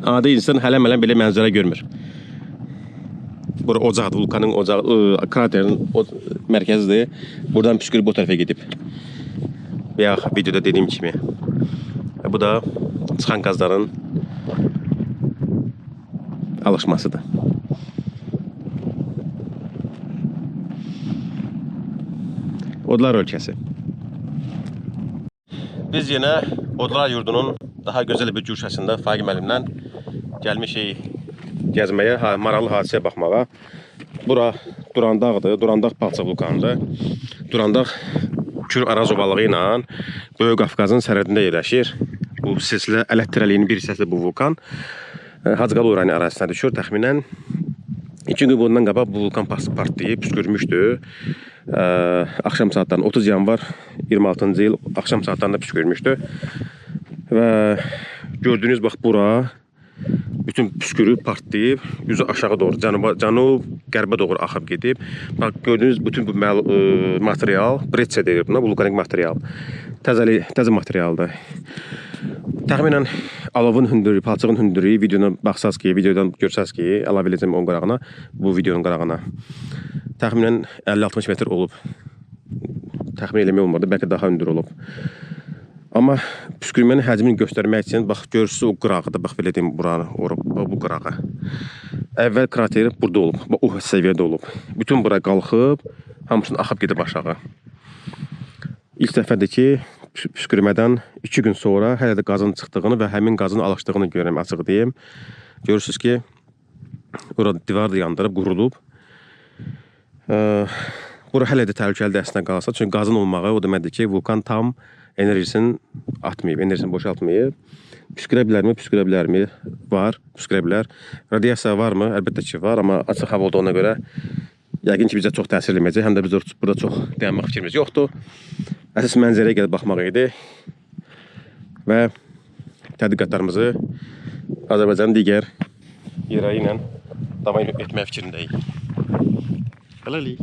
Adi insan hələ-mələ belə mənzərə görmür. Bura ocaqdır, vulkanın ocağı, kraterin mərkəzidir. Buradan püskürüb o tərəfə gedib. Bayaq videoda dediyim kimi. Və bu da çıxan qazların alışmasıdır. Odlar ölkəsi. Biz yenə Odlar yurdunun daha gözəl bir güşəsində Faiq müəllimlə gəlmişik gəzməyə, maraqlı hadisəyə baxmağa. Bura Durandağdır, Durandağ palçıq vulkanıdır. Durandağ Kür Araz ovalığı ilə Böyük Qafqazın sərhədində yerləşir. Bu silsilə Ələt tərəliyinin bir hissəsi bu vulkan. Hacıqabul rayonu ərazisinə düşür təxminən. 2 gün bundan qabaq bu vulkan partlayıb, püskürmüşdü. Axşam saatlarında 30 yanvar 26-cı il axşam saatlarında püskürmüşdü. Və gördüyünüz bax bura bütün püskürüb, partlayıb, üzü aşağı doğru, cənub qərbə doğru axıb gedib. Bax gördüyünüz bütün bu material, breccia deyilir buna, vulkanik material. Təzə materialdır. Təxminən alovun hündürlüyü, palçığın hündürlüyü videona baxsaz ki, videodan görsəz ki, əlavə edəcəm onun qırağına, bu videonun qırağına. Təxminən 50-60 metr olub. Təxmin eləmək olmadı, bəlkə daha hündür olub. Amma püskürmənin həcmini göstərmək üçün, bax, görürsünüz o qırağıdır, bax, belə deyim, buranı, bax, bu qırağı. Əvvəl krateri burada olub, bax, o səviyyədə olub. Bütün bura qalxıb, hamısını axıb gedib aşağı. İlk dəfədir ki, püskürmədən 2 gün sonra hələ də qazın çıxdığını və həmin qazın alışdığını görürəm, açıq deyim. Görürsünüz ki, orada divar da yandırıb, qurulub. Bura hələ də təhlükəlidir əslində qalsa. Çünki qazın olmağı o deməkdir ki, vulkan tam enerjisini atmayıb, enerjisini boşaltmayıb. Püskürə bilərmi? Püskürə bilərmi? Var, püskürə bilər. Radiasiya varmı? Əlbəttə ki, var, amma açıq hava olduğuna görə yəqin ki, bizə çox təsir eləməyəcək. Həm də biz burada çox dayanmaq fikrimiz yoxdur. Əsas mənzərəyə gəlib baxmaq idi və tədqiqatlarımızı Azərbaycanın digər yerləri ilə davam etmək fikrindəyik. Hələlik.